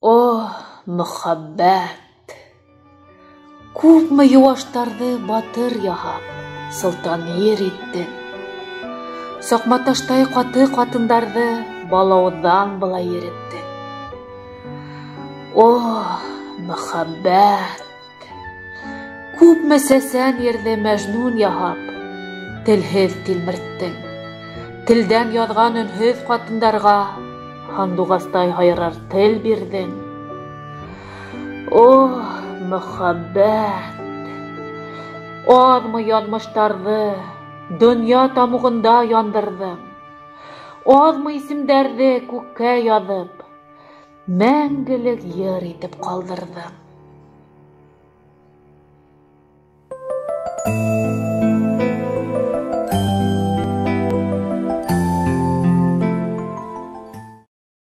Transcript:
О, мөхәббәт! Күпме йыуаштарҙы батыр яһап, солтан ир иттең. Саҡматаштай ҡаты ҡатындарҙы балауыҙҙан былай иреттең. О, мөхәббәт! Күпме сәсән ирҙе мәжнүн яһап, телһеҙ тилмерттең. Телдән яҙған өнһөҙ ҡатындарға һандуғастай һайрар тел бирҙең. О, мөхәббәт! Аҙмы яҙмыштарҙы донъя тамуғында яндырҙың. Аҙмы исемдәрҙе күккә яҙып, мәңгелек йыр итеп ҡалдырҙың.